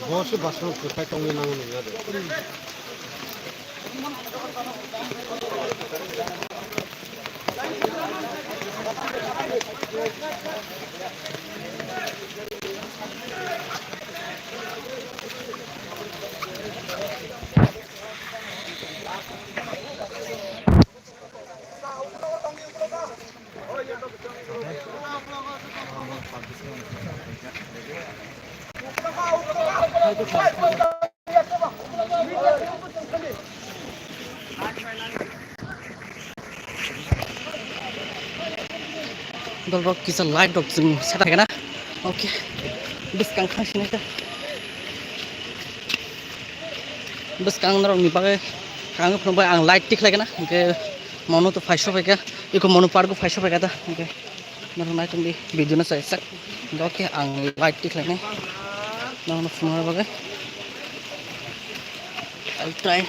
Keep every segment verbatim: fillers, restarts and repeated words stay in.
Bo se basmati kwthai tongwi nango nungya de. Dolrok kisa light rok chwng seta khaikha na. Okay. Bwskang thang sini kha. Bwskang norok ni bagwi kang phunuk bai ang light tik khlaikha na. Hwnkhe mono to phai sophaikha. Eko mono park o phai sophaikha ta. Hwnkhe norok naitok di video no chai sak. Hwnkhe ang light tik khlainai. Norok no phunukna bagwi. I'll try.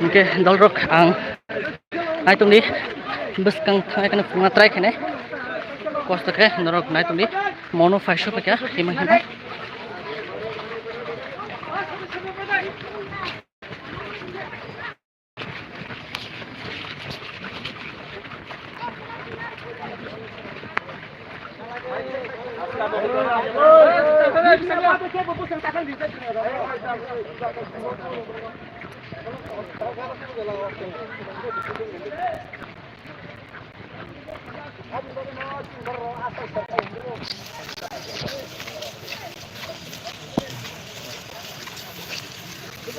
Hwnkhe dolrok ang naitok di bwskang thangwi kheno phunukna try khainai. Kosto khe norok naitok di mono phai sophaikha hima hima.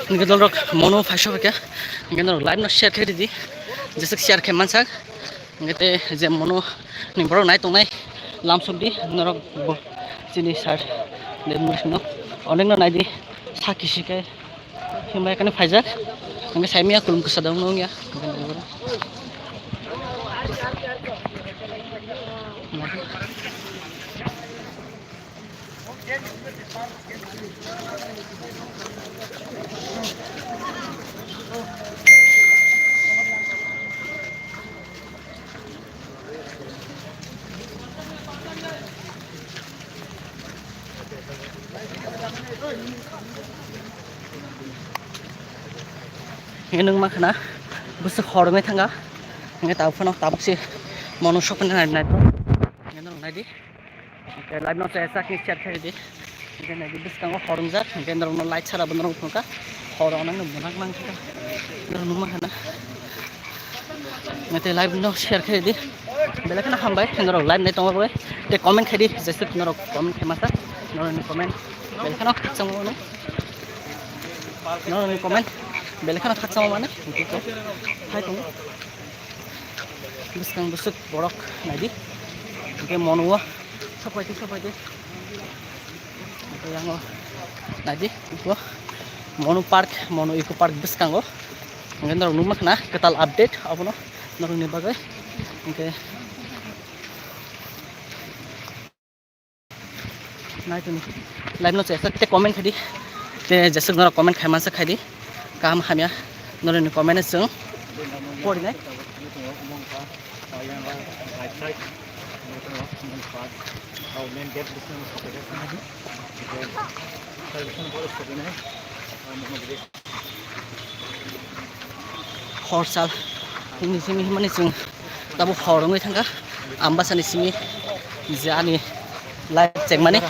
Hwnkhe dolrok mono phai sophaikha, hwnkhe norok live no share khe ridi, jeswk share khe mansak, hwnkhe tei je mono ni borok nai tongnai lamsok di norok bo chini sir no onekno nai di sakhi sikhe. Himlai kani phaijak, hingke saimia kulum kisa dong nung ya. Hingke nung mankha na bwswk hor wngwi thangkha, hingke tabuk phano tabuk se mono sokphaina nai nai, hingke norok nai di. Hingke live no chaya chak ni share khe di. Hingke nai di bwskango hor wngjak, hingke norok no light sara bo norok phunukha. Hor wngnai no munak mang kha. Norok nukma khana. Hingke live no share khe di. Belai kheno hambai, norok live nai tongma bagwi. Tei comment khe di, jeswk norok comment khe masa. Norok ni comment belai kheno khakchangma mano. Norok ni comment belai kheno khakchangma mano. Hingke hai tongo. Bwskang bwswk borok naidi. Hingke mono o sopaidi, sopaidi. Hingke yango naidi, eko mono park, mono eco park bwskango. Hingke norok nukma khana kwtal update abono norokni bagwi. Hingke Nai tini. Live no chaya chak tei comment khai di. Tei jeswk norok comment khai mansa khai di. Kaham hamya norokni comment no chwng porinai. Hor sal, hini simi himani chwng tabuk hor wngwi thangkha. Ambasani simi je ani live chengmani,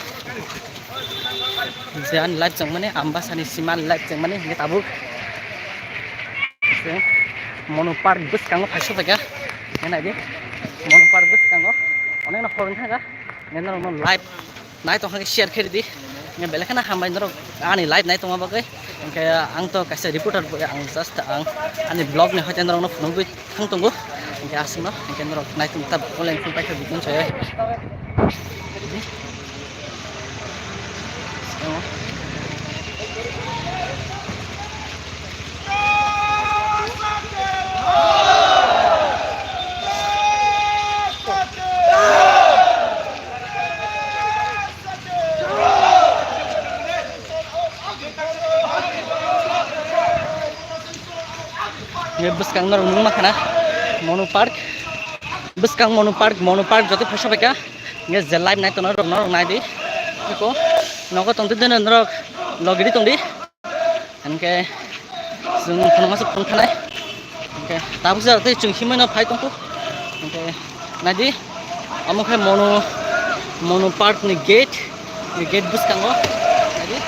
je ani live chengmani, Ambasani simi ani live chengmani, hingke tabuk chwng Monu Park bwskango phai sokphaikha. Hingke naidi, Monu Park bwskango onekno hor wngwi thangkha. Hingke norokno live nai tongkha khe share khe ridi. Hingke belai kheno hambai norok ani live nai tongma bagwi. Hingke ang to kaisa reporter bo, ang just ang ani vlog ni hoite norokno phunugwi thang tongo. Hingke aswkno hingke norok nai tong ta online phone paikha bini soyo. Ye bwskang norok nung mankha na Monu Park. Bwskang Monu Park, Monu Park joto phai sokphaikha. Ye je live nai tongnai rok norok naidi. Eko nogo tongdi deno norok logidi tongdi. Hingke chwng phunukma se phunuknai. Hingke tabuk jora tei chwng himoi no phai tongkhu. Hingke naidi, omo khe Monu, Monu Park ni gate, ni gate bwskango. Naidi.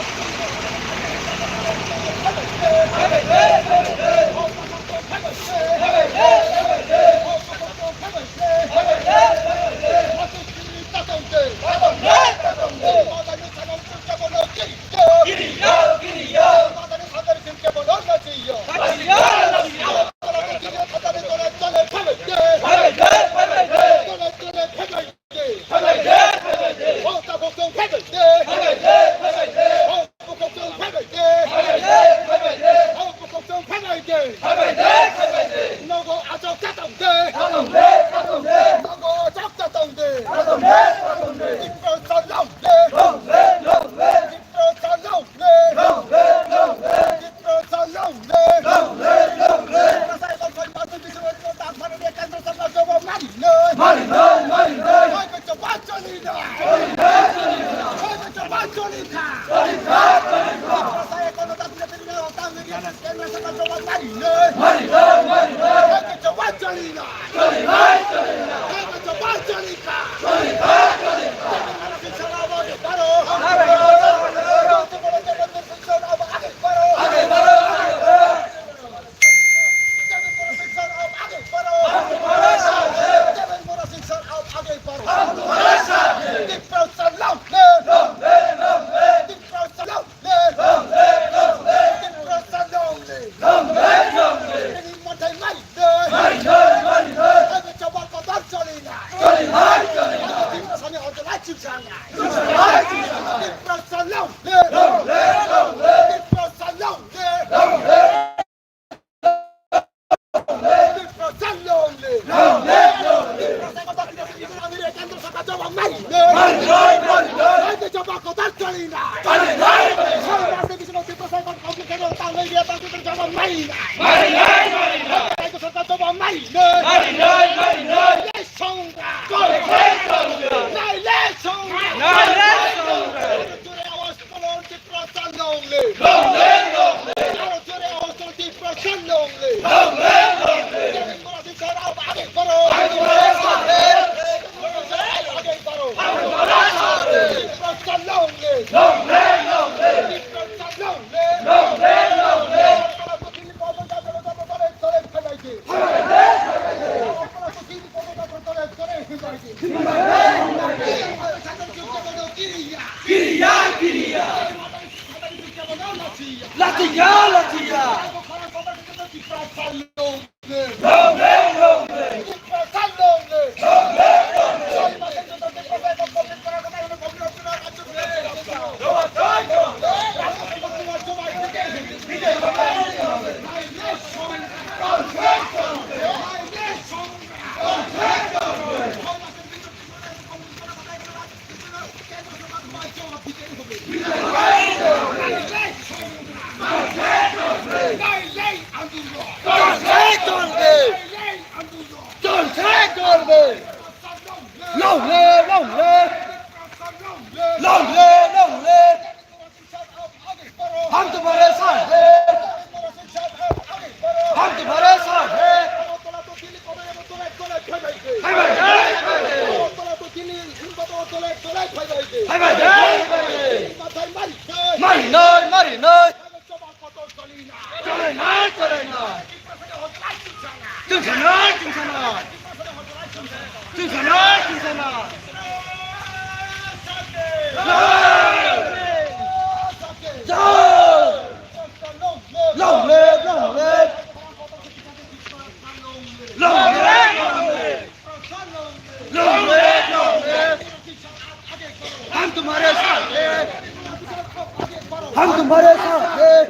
Hang tumhare sa, eh.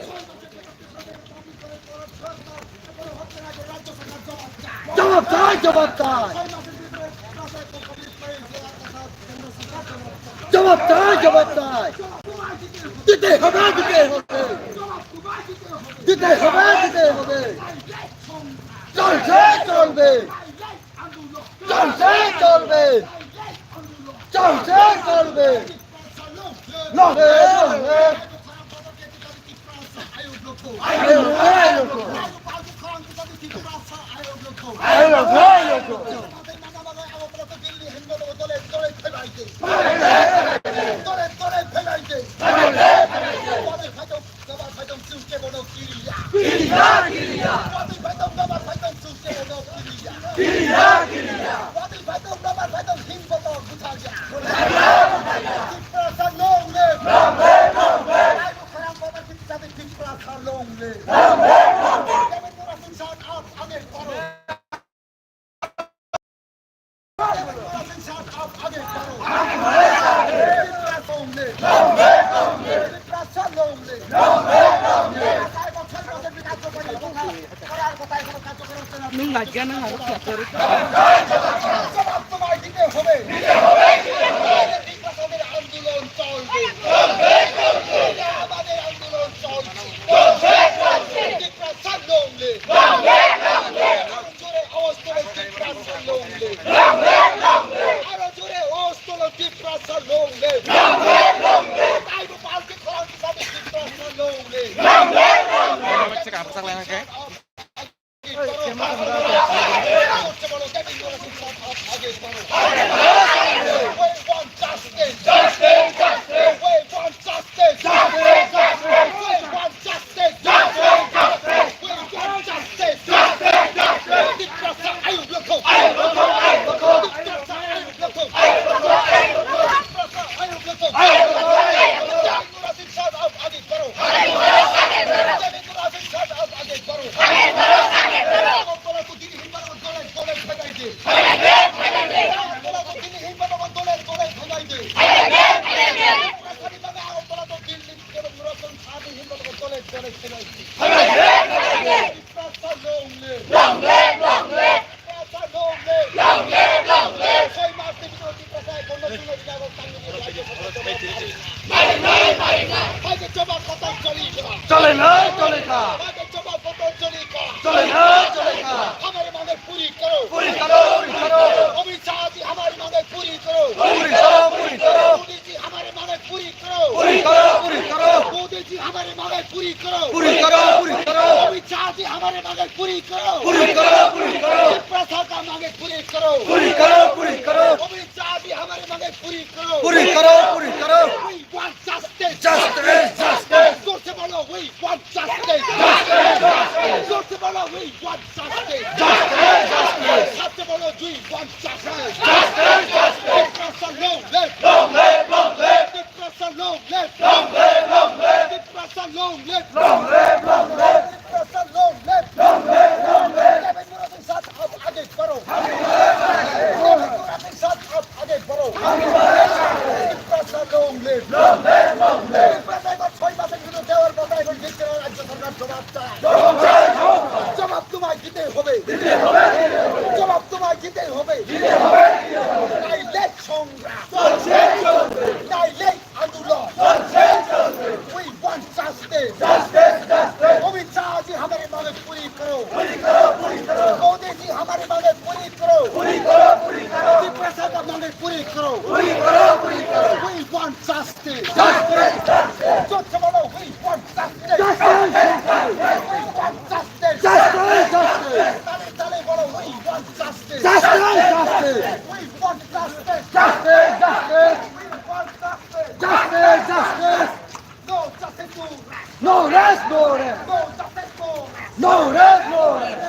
Jawab chai, jawab chai. Jawab chai, jawab chai. দিতে হবে, দিতে হবে। দিতে হবে, দিতে হবে। চলছে, চলবে। চলছে, চলবে। চলছে, চলবে। লড়বে, লড়বে। আয়ো, আয়ো। আয়ো, আয়ো। Nwng lagya nang aro kya kori. জবাব তোমায় দিতে হবে। আন্দোলন চলবে। আমাদের আন্দোলন চলছে। Tiprasa long live। আরো জোরে আওয়াজ তুলে তিপ্রাসা long live। আরো জোরে আওয়াজ তুলে তিপ্রাসা long live। তাই পালকে খরাং কিসাদে তিপ্রাসা long live। চলে না, চলে না। চলে না, চলে না। हमारी मांगे पूरी करो। पूरी करो, पूरी करो। अमित शाह जी हमारी मांगे पूरी करो। पूरी करो, पूरी करो। मोदी जी हमारी मांगे पूरी करो। पूरी करो, पूरी करो। मोदी जी हमारी मांगे पूरी करो। पूरी करो, पूरी करो। अमित शाह जी हमारी मांगे पूरी करो। पूरी करो, पूरी करो। तिप्रासा का मांगे पूरी करो। पूरी करो, पूरी करो। अमित शाह जी हमारी मांगे पूरी करो। पूरी करो, पूरी करो। We want justice. Justice, justice. जोर से बोलो, we want justice. Justice, justice. जोर से बोलो, we want justice. Justice, justice. साथ से बोलो, we want justice. Justice, justice. Tiprasa long live. Long live, long live. Tiprasa long live. Long live, long live. Tiprasa long live. Long live, long live. Tiprasa long live. Long live, long live. Devendra प्रसाद, आप आगे बढ़ो। देवेंद्र प्रसाद, आप আগে বাড়ো। Tiprasa long live। Long live, long live। Tiprasa এবার ছয় মাসের ভিতরে দেওয়ার কথা এবং জিততে হবে রাজ্য সরকার জবাব চায়। জবাব চায়, জবাব চায়। জবাব তোমায় দিতে হবে। দিতে হবে, দিতে হবে। জবাব তোমায় দিতে হবে। দিতে হবে, দিতে হবে। নাইলে সংগ্রাম। চলছে, চলবে। নাইলে আন্দোলন। চলছে, চলবে। We want justice. Justice, justice. Amit शाह जी हमारी मांगे पूरी करो। पूरी करो, पूरी करो। मोदी जी हमारी मांगे पूरी करो। पूरी करो, पूरी करो। तिप्रासा का मांगे पूरी करो। पूरी करो, पूरी करो। We want justice. Justice, justice. जोर से बोलो, we want justice. Justice, justice. We want justice. Justice, justice. ताले, ताले बोलो, we want justice. Justice, justice. We want justice. Justice, justice. We want justice. Justice, justice. No justice, no rest. No rest, no rest. No justice, no rest. No rest, no rest.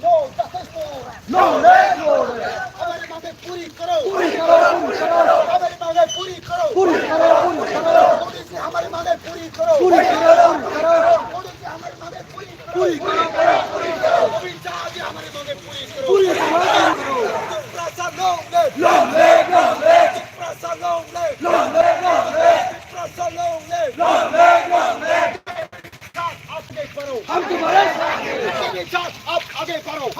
No justice, no rest. No rest, no rest. हमारी मांगे पूरी करो। पूरी करो, पूरी करो। हमारी मांगे पूरी करो। पूरी करो, पूरी करो। मोदी जी हमारी मांगे पूरी करो। पूरी करो, पूरी करो। मोदी जी हमारी मांगे पूरी करो। पूरी करो, पूरी करो। अमित शाह जी हमारी मांगे पूरी करो। पूरी करो, पूरी करो। Tiprasa long live। Long live, long live। Tiprasa long live। Long live, long live। Tiprasa long live! Long live, long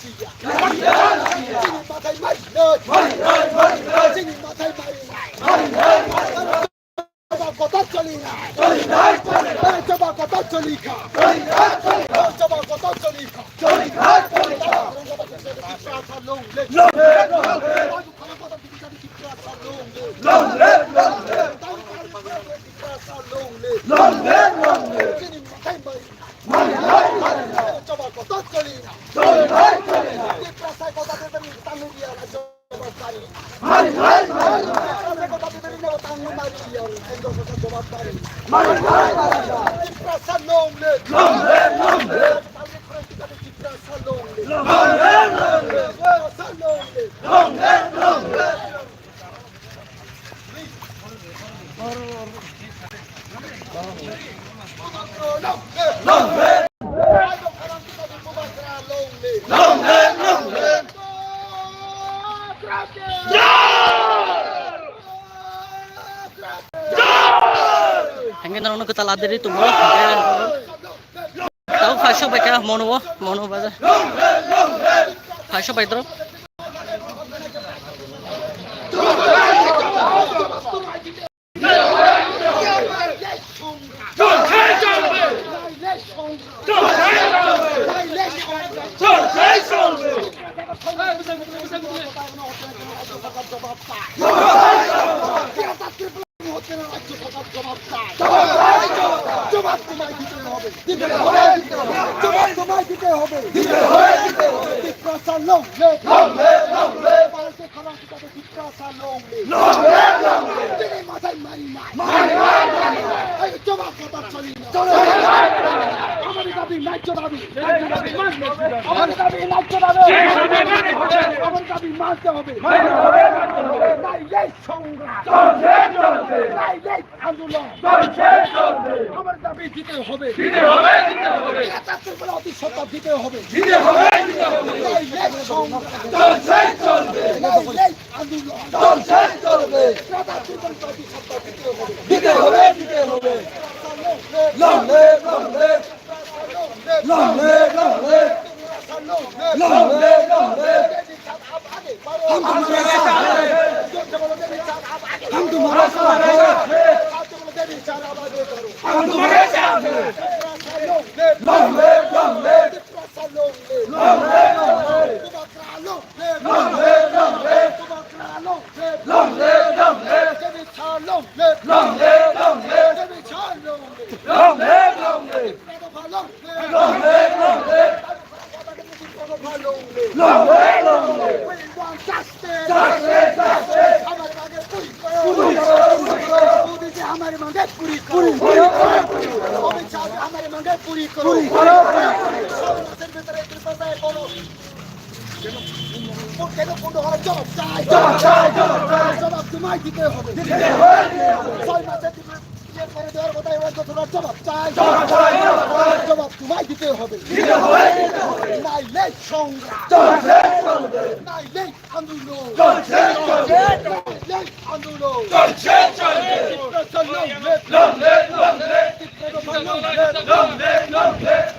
Chini mathai mai no. Chini mathai mai. Chaba kota choli na. Chaba kota choli kha. Chaba kota choli kha. Long live, long live. Long live, long live. Long live, long live. Chini mathai mai. Mari hai, mari hai. Chaba kota choli na. Choli hai, choli hai. Tiprasa kota de beri tangwi dia na jawab dari. Mari hai, mari hai. Tiprasa kota de beri na tangwi mari dia. Endo kota jawab dari. Mari hai, mari hai. Tiprasa long live. Long live, long live. Tiprasa long live. Long live, long live. Tiprasa long live. Long live, long live. Hingke norokno kwtal adiri tongo. Tabuk phai sok bai kha mono o, mono bazar. Phai sok bai drop. জবাব তোমায় দিতে হবে। দিতে হবে, দিতে হবে। জবাব তোমায় দিতে হবে। দিতে হবে, দিতে হবে। Tiprasa long live। Long live, long live। ভারতে খাবার কিতাবে Tiprasa long live। Long live, long live। দিনে মাথায় মারি মার। মারি মার, মারি মার। এই জবাব কথা চলি না। চলে না। আমার দাবি ন্যায্য দাবি। আমার দাবি ন্যায্য দাবি। আমার দাবি মানতে হবে। মানতে হবে, মানতে হবে। নাইলে সংগ্রাম। চলছে, চলছে। নাইলে আন্দোলন। চলছে, চলছে। আমার দাবি দিতে হবে। দিতে হবে, দিতে হবে। একাত্তর বলে অতি সত্তা দিতে হবে। দিতে হবে, দিতে হবে। নাইলে সংগ্রাম। চলছে, চলছে। নাইলে আন্দোলন। চলছে, চলবে। একাত্তর বলে অতি সত্তা দিতে হবে। দিতে হবে, দিতে হবে। Long live, long live। Long live, long live। Long live, long live। हम तुम्हारे साथ हैं। हम तुम्हारे साथ हैं। हम तुम्हारे साथ हैं। Long live, long live। Long live, long live। Long live, long live। Long live, long live। Long live, long live। Long live, long live। Long live, long live। Long live, long live। Long live, long live। We want justice। Justice, justice। हमारी मांगे पूरी करो। पूरी करो, पूरी करो। मोदी जी हमारी मांगे पूरी करो। पूरी करो, पूरी करो। अमित शाह जी हमारी मांगे पूरी करो। पूरी करो, पूरी करो। सौ मासेर ভিতরে ত্রিপ্রাসায় কোনো কেন বন্ধ করার জবাব চাই। জবাব চাই, জবাব চাই। জবাব তোমায় দিতে হবে। দিতে হবে, দিতে হবে। ছয় মাসের ভিতরে ইয়ে করে দেওয়ার কথা, এবার তো তোমরা জবাব চাই। জবাব চাই, জবাব চাই। জবাব তোমায় দিতে হবে। দিতে হবে, দিতে হবে। নাইলে সংগ্রাম। চলছে, চলবে। নাইলে আন্দোলন। চলছে, চলবে। নাইলে আন্দোলন। চলছে, চলবে। ত্রিপ্রাসা long live। Long live, long live। ত্রিপ্রাসা long live। Long live, long live।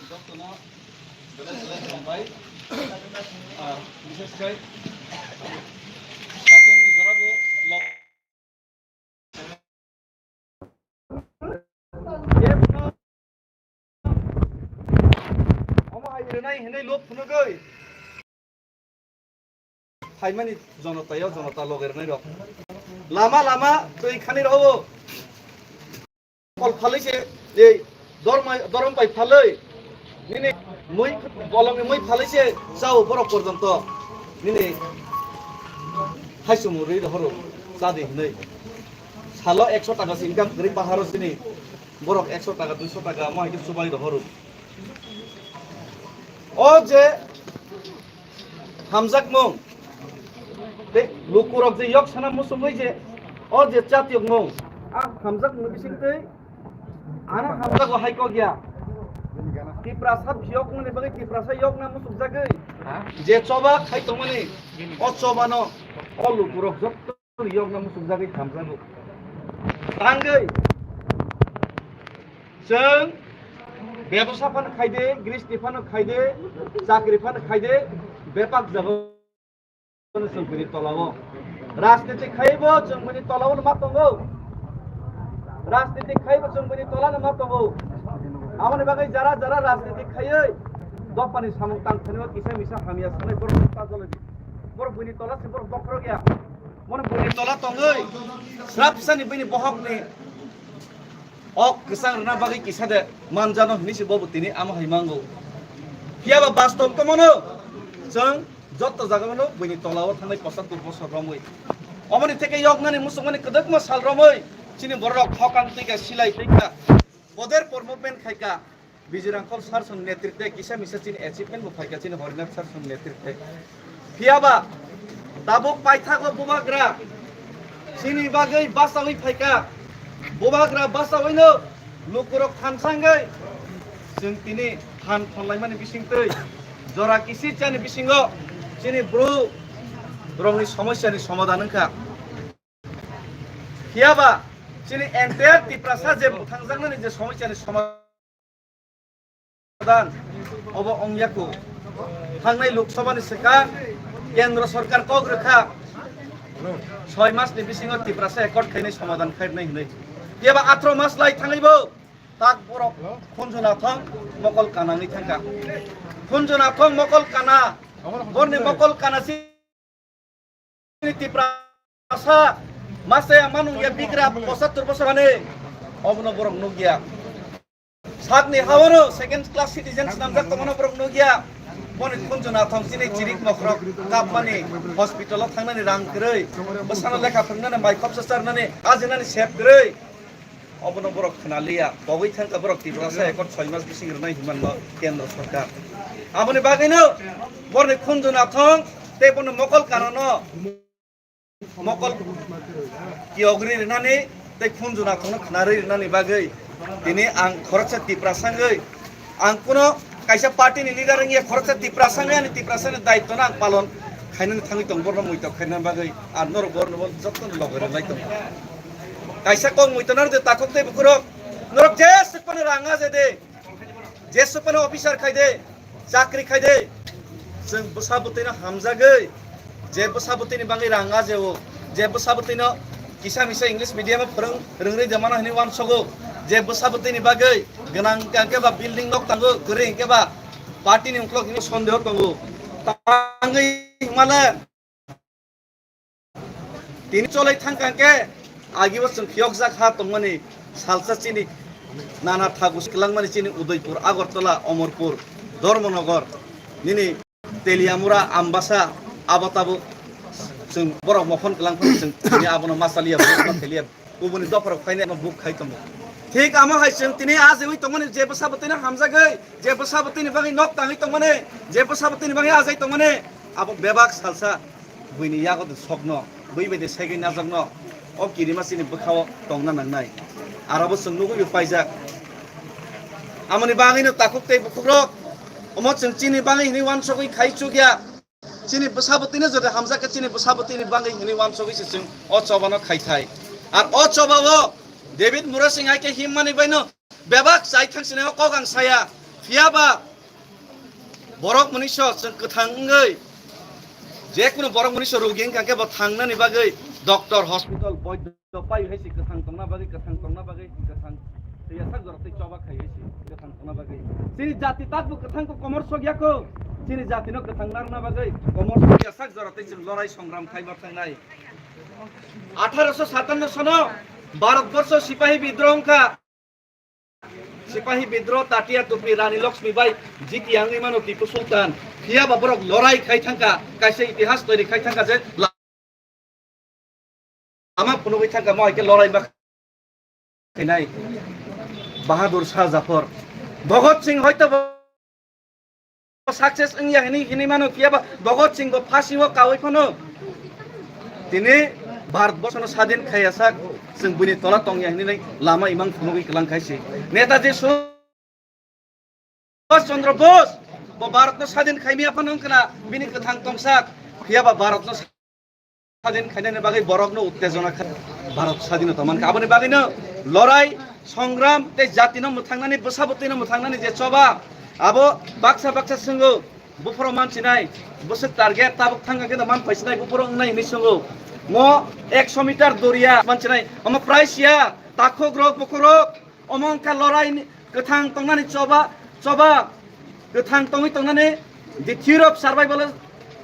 Jotono belai belai hambai. Ah, bishesh khe satung ni jora bo lok. Omo hai rinai hinui lok phunugui. Phaimani jonotao jonota loge rwnai rok. Lama lama twi khani rw o. Kol phalwi se, ei dorma-, dorom pai phalwi. Nini mui, bolongni mui phalwi se chao borok porjonto. Nini haichung rwi rohoro chadi hinwi. Salo ekso taka se income kwrwi baharo sini. Borok ekso taka, duiso taka mo hai khe chubai rohoro. O je hamjakmung, tei lukurok je yok sana muchungwi je, o je chatiyokmung, a hamjakmung bisingtwi ano hamjago hai kok ya. Tiprasa phiyokmungni bagwi Tiprasa yokna muchungjagwi je choba khai tongmani, o chobano o lukurok jotto yokna muchungjagwi hamjago. Tangwi chwng bebosa phano khaide, gristi phano khaide, chakri phano khaide, bepak jago chwng kwrwi tolao. Rajniti khaibo chwng bini tolao no ma tongo. Rajniti khaibo chwng bini tolano ma tongo. Aboni bagwi jara jara rajniti khaiwi dophani samung tang thani o kisa misa hamya sanai borok ta jolodi. Borok bini tola se borok bokhorok ya. Bono bini tola tongwi srapsani bini bohokni ok kwchang rwna bagwi kisa de manjano hinwi se bobo tini amo hai mango. Phiya ba bastob to mano chwng jotto jaga mano buini tolao thangnai pochattor bosor romwi. Omoni theke yoknani muchungmani kwdwkma sal romwi chini bororok hokang twi kha, silai twi kha, poder por movement khai kha. Bijirangkhol sir song netrite kisa misa chini achievement bo phaikha chini Horinath sir song netrite. Phiya ba tabuk paithago bubagra chini bagwi bachawi phaikha. Bubagra bachawino lukurok thansangwi chwng tini than thonlaimani bisingtwi jora kisir chani bisingo chini bru rokni somosyani somadhan wngkha. Phiya ba chini entire Tiprasa je bwthangjaknani je somosyani somadhan obo wngya kho. Thangnai Lok Sabha ni swkang Kendra Sarkar kok rwkha soi mas ni bisingo Tiprasa accord khainai somadhan khainai hinwi. Phiya ba atharoh mas lai thangwi bo tak borok Khunju Nathong mokol kana wngwi thangkha. Khunju Nathong mokol kana, borni mokol kana si Tiprasa masaya manung ya bigra pochattor bosor ani obono borok nukya. Sakni hawano second class citizens namjak tongmano borok nukya. Boni Khunju Nathong chini chirik mokrok kapmani, hospital o thangnani rang kwrwi, bwsano lekha phwrwngnani, mai khopsa charnani, ajinani sep kwrwi. Obono borok khwnaliya, pogwi thangkha borok Tiprasa accord soi mas bising rwnai hinmanno Kendra Sarkar. Aboni bagwino borni Khunju Nathong tei bono mokol kanano mokol kiyogri rwnani tei Khunju Nathongno khwnarwi rwnani bagwi tini ang khoroksa Tiprasa wngwi ang kuno kaisa party ni leader wngya, khoroksa Tiprasa wngwi ani Tiprasa ni daitwno ang palon khainani thangwi tong, borno muitok khainani bagwi. Ar norok borno bo jotono loge rwlai tong. Kaisa kok muitok naro de takhuk tei bukhurok, norok jesuk phano rang aje de, jesuk phano officer khai de, chakri khai de, chwng bwsa bwtwino hamjagwi, je bwsa bwtwini bagwi rang aje o, je bwsa bwtwino kisa misa English medium o phwrwng rwngri de mano hinwi uansogo, je bwsa bwtwini bagwi gwnang hwnkhe ba building nok tango, kwrwi hwnkhe ba party ni uklok hinwi sondeho tongo. Tangwi himale tini cholai thangkha hwnkhe agibo chwng phiyokjak ha tongmani salsa chini nana thagus kwlangmani chini Udaipur, Agartala, Omorpur, Dharmanagar, nini Teliamura, Ambasa, abo tabuk chwng borok mophon kwlang phano chwng tini abono ma chaliya, borok ma theliya, kubuni dopharok phainai ano buk khai tongo. Thik amo hai chwng tini ajewi tongmani je bwsa bwtwino hamjagwi, je bwsa bwtwini bagwi nok tangwi tongmani, je bwsa bwtwini bagwi ajai tongmani, abo bebak salsa buini yago de sokno, bui bai de segwi najokno, o kirima chini bwkhao tongna nangnai. Aro bo chwng nugwi bo paijak. Amoni bagwino takhuk tei bukhukrok, omo chwng chini bagwi hinwi uansugwi khai chukya. Chini bwsa bwtwino jodi hamjak khe chini bwsa bwtwini bagwi hinwi uansugwi se chwng o chobano khai thai. Ar o chobao David Murasing hai khe himmani baino bebak chai thang sini o kok ang saya. Phiya ba borok mwnwiso chwng kwthang wngwi, je kunu borok mwnwiso rogi wngkha khe bo thangnani bagwi doctor, hospital, boidyo pai hai se kwthang tongna bagwi, kwthang tongna bagwi, kwthang tei yasak jora tei choba khai hai se kwthang tongna bagwi. Chini jati takbo kwthang ko komor sok ya ko. Chini jati no kwthang narwkna bagwi komor sok yasak jora tei chwng lorai songram khai ma thangnai. Atharo so satanno sono Bharat borsho sipahi bidroh wngkha. Sipahi bidroh, Tatia Tupi, Rani Lakshmi bai jiti wngwi mano Tipu Sultan. Phiya ba borok lorai khai thangkha, kaisa itihas toiri khai thangkha je la-, lama phunugwi thangkha, mo hai khe lorai ba khainai Bahadur Shah Jafar. Bhagat Singh hoito bo success wngya hinwi hinwi mano, phiya ba Bhagat Singh bo phasing o kaui phano tini Bharat borsho no sadin khaiya sak, chwng buini tola tongya hinwi lama imang phunugwi kwlang khai se. Netaji Subhash Chandra Bose bo Bharat no sadin khaimiya phano wngkha na bini kwthang tongsak, phiya ba Bharat no sadin khainani bagwi borokno uttejona kha-, Bharat sadinota mankha. Aboni bagwino lorai, songram tei jatino mwthangnani, bwsa bwtwino mwthangnani je choba, abo baksa baksa swngo, buphuru mansinai, bwswk target, tabuk thangkha khe man phaisinai, buphuru wngnai hinwi swngo. Mo ekso meter doria manchinai, omo price ya, takhuk rok, bukhuk rok, omo wngkha lorai ni kwthang tongnani choba, choba kwthang tongwi tongnani, the theory of survival,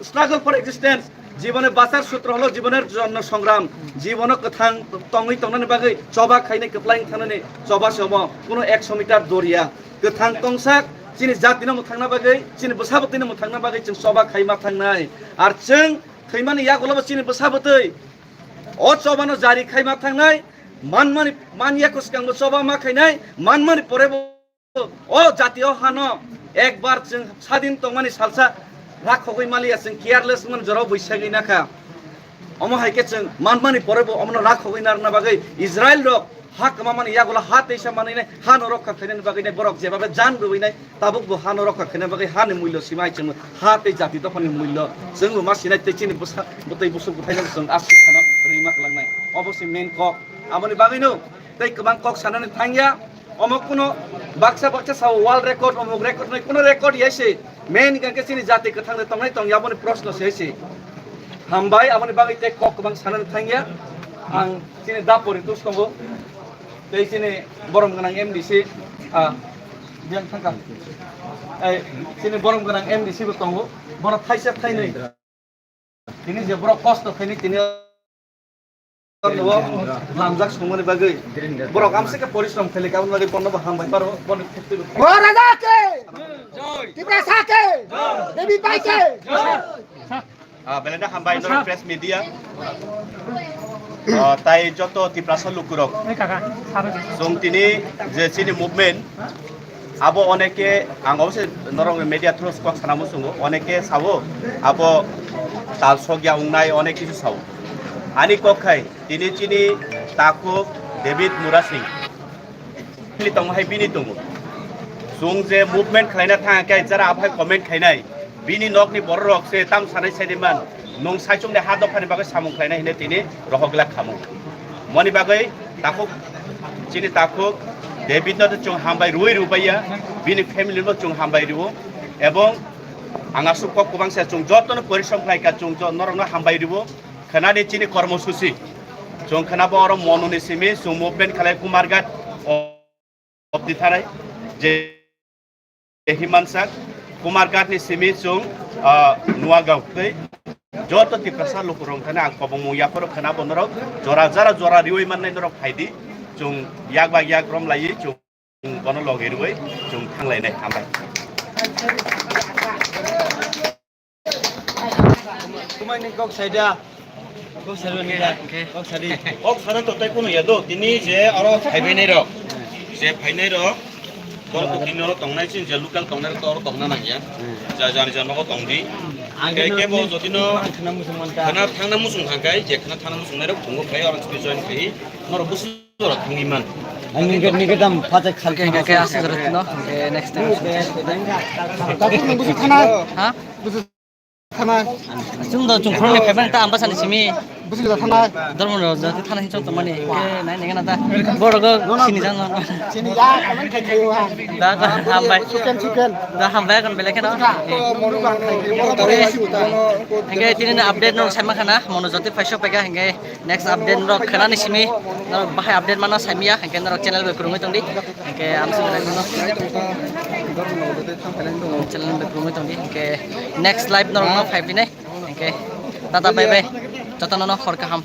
struggle for existence, jibone bachar sutro holo jiboner jonno songram, jibono kwthang tongwi tongnani bagwi choba khainai kwplai wng thangnani choba se omo, kuno ekso meter doria. Kwthang tongsak chini jatino mwthangna bagwi, chini bwsa bwtwino mwthangna bagwi chwng choba khaima thangnai. Ar chwng thwimani yagulobo chini bwsa bwtwi o chobano jari khaima thangnai, manmani, man yako swkangbo choba ma khainai, manmani porebo o jatio hano ekbar chwng sadin tongmani salsa rakhogwi maliya, chwng careless man jorao bwsagwi nakha. Omo hai khe chwng manmani porebo omono rakhogwi narwkna bagwi Israel rok ha kwmamani yagulo ha teisa manwinai, hano rokha khainani bagwinai borok jebabe jan rwinai. Tabuk bo hano rokha khaina bagwi hani mullo simai chwngno ha tei jati dophani mullo chwngno ma sinai tei chini bwsa bwtwi busuk bwthaino chwng aswk kheno rwima kwlangnai. Obo se main kok. Aboni bagwino tei kwbang kok sanani thangya. Omo kuno baksa baksa sao world record, omuk record, nai kuno record ya se. Main hwnkhe chini jati kwthang de tongnai tongya aboni proshno se se. Hambai, aboni bagwi tei kok kwbang sanani thangya. Ang chini da pori tus tongo. Tei chini borom gwnang M D C, ah, biyang thangkha. Ei, chini borom gwnang M D C bo tongo. Bono thaisa thainwi. Tini je borok kosto khaini tini lamjak songmani bagwi. Borok amsike porishrom khaili kabun bagwi bono bo hambai paro, bono khukti rw. O Raja ke! Tiprasa ke! Devi Pai ke! Ah, belai no hambai norok press media. Ah, tai joto Tiprasa lukurok. Chwng tini je chini movement, abo oneke ang obose norok media through kok sana muchungo, oneke sao, abo tal sokya wngnai onek kisu sao. Ani kok khai tini chini takhuk David Murasing. Bini tongo hai bini tongo. Chwng je movement khlaina thang khe jara aphai comment khainai. Bini nokni bororok se tam sanai saidi man. Nwng saichung ni ha dophani bagwi samung khlainai hinwi tini rohok glak khamu. Moni bagwi takhuk chini takhuk David no chwng hambai rwi rwbaiya. Bini family no chwng hambai rwo. Ebong ang aswk kok kwbang se chwng jotono porishrom khlai kha chwng jo-, norokno hambai rwo. Khwnani chini kormosuchi. Chwng khwnabo oro Monuni simi chwng movement khlai Kumarghat obdi thanai je Himansak Kumarghatni simi chwng, ah, Nuagaon tei joto Tiprasa lukurok thani ang kobongmung yaphoro khwnabo norok jora jara jora riwi mannai norok phaidi chwng yak ba yak romlaiwi chwng bono logi rwwi chwng thanglainai hambai. Kumai ni kok saida. Kok sari ni da. Kok sari. Kok sari to tai kuno ya do. Tini je aro phaibai nai rok. Je phainai rok. Borok to tini oro tongnai sin je local tongnai rok to oro tongna nang ya. Ja jani ja nogo tong di. Ang ke ke bo jodi no khana thangna musung thang kai je khana thangna musung nai rok bungo kai oro join kai. Norok busu. Ang nike, nike dam pachak khalke. Hingke, hingke, aswk jora tino, hingke, next time. Takhuk nung busu thana. Ha? Busu thana. Chwng do chwng khoroknwi phaiban ta ambasani simi. Busu thana. Dormo no jati thana hinchong tongmani. Hingke, nai nike na ta. Borogo sini jang no. Sini ya, kamen khai khai wa. Da, da, hambai. Chicken, chicken. Da, hambai kon belai kheno. Hingke, tini na update no sama khana, mono jati phaisok pega, hingke. Next update norok khwnani simi norok bahai update mana saimya, hingke norok channel bai kwrwngwi tongdi, hingke amsini channel bai kwrwngwi tongdi, hingke next live norok no phai phinai, hingke tata bye bye, jotono no hor kaham.